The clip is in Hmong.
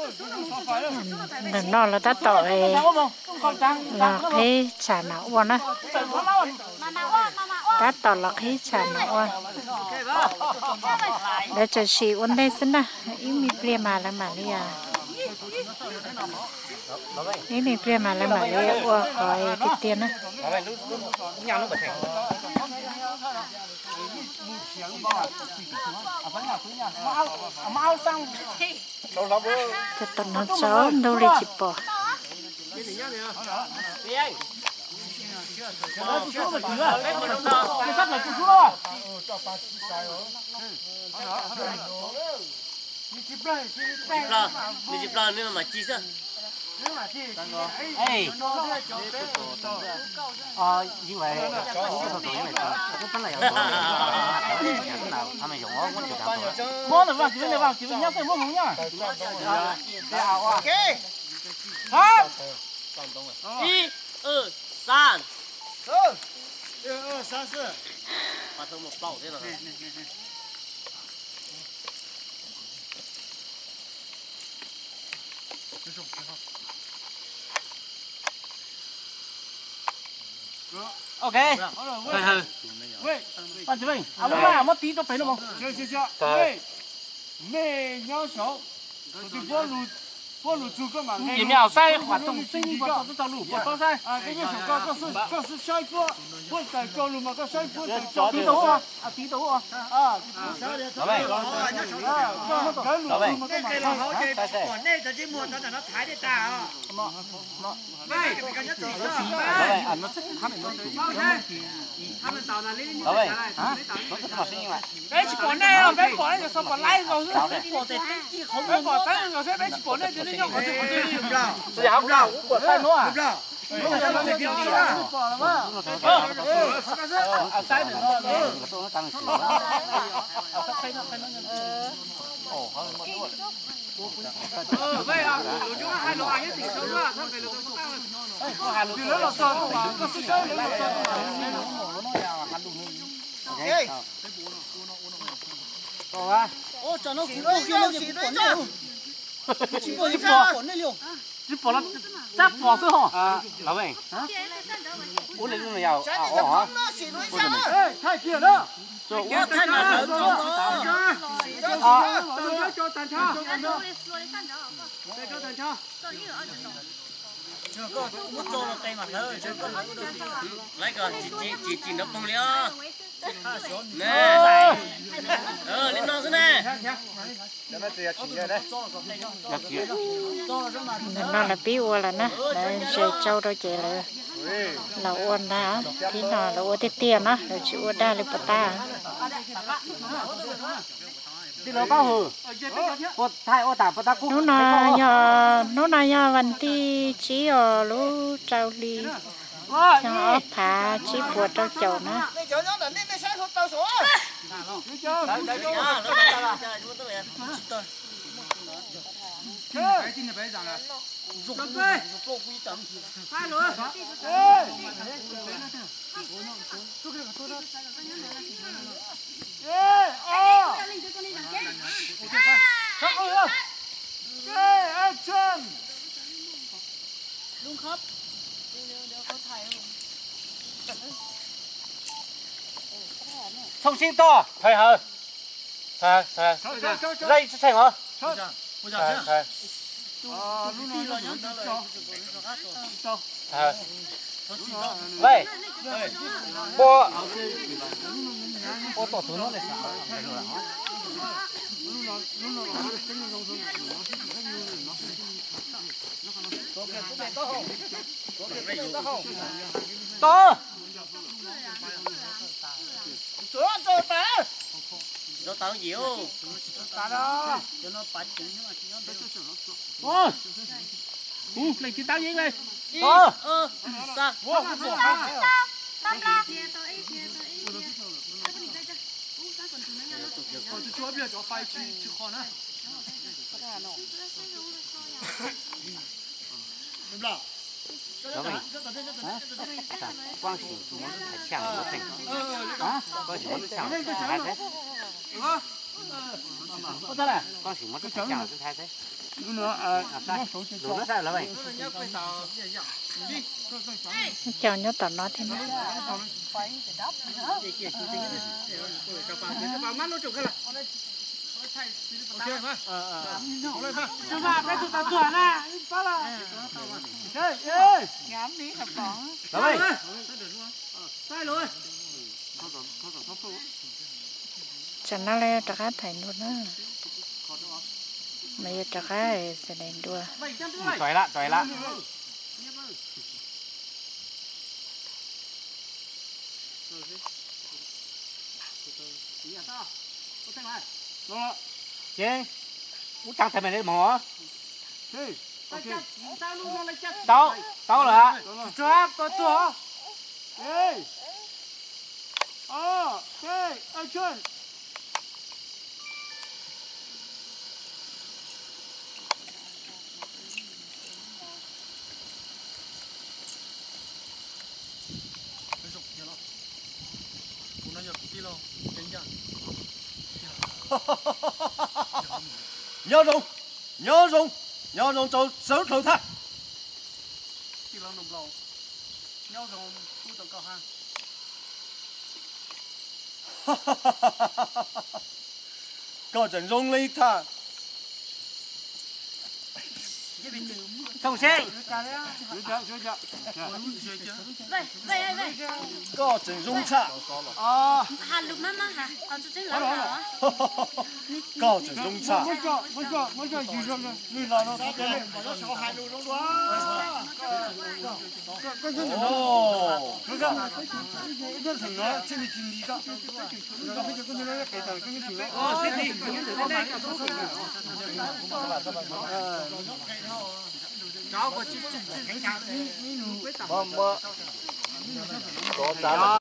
Ntawm no los tab tom los qhib tsham no ua na. Tab tom los qhib tsham no ua. Lawv tsuas sim ua ntej xwb na, ib me pliag mas lawv mam li, ib me pliag mas lawv mam li ua qhov tiag tiag na. Cov tom no tsaus ntuj li tsis pom. Nws tsis plag, nws mas ci xwb. Ib, ib, xav. Ok. Paj Txiv Veej, muab tiv rau pem no mus. Mej nyob saud, tus twg puab lug txug koj mam nqe. Yim me aus saib qhov rooj xwb, koj tau lug puas tau saib. Koj nyob saum ko, koj xub saib puab, puab taws rau lug mas koj saib puab taws rau. Tiv tau ua, tiv tau ua. Koj muab taws lug mas koj mam saib. Peb tsis pom nej, peb pom nej yog txog pom laib nkaus xwb, peb pom teeb nkaus xwb, peb tsis pom nej tias nej nyob qhov twg qhov twg li. Pom saib no. Tsis pom, tab pom xwb ho. Ua li no yog, ua hov. Lawv tsis cim nrov poog li os. Li no xwb ne. Ntawm no lawv pib ua lawm na, lawv zes tsau rau ces lawv los ua ntag. Thib no lawv ua tiag tiag na, lawv tsis ua dag li puas tab. Hnub no yog, hnub no yog vas thib tsib os, lub rau hli xyoo ob phav tsib puas rau caum na. Txhooj sib toj, thawj hawv. Thawj hawv, thawj hawv. Laj ib tseem os. Vej, ua, ua tom tus no ne. Tau. Leej tsis tau yeej le. Tau. Koj sim muab lub tshaj no xwb thaij seb. Cov nyob tom no thiab na. Tsam no lawv yuav rov qab thaiv dua na, mas yuav rov qab xav daim dua. Ces ub tsaab thaiv mej le moog. Tau, tau lawm. Nyob zoo, nyob zoo, nyob zoo rau sawv dlawg thaj. Koj tseem zoo li thaj. Koj tseem zoo tshaj. Koj tseem zoo tshaj.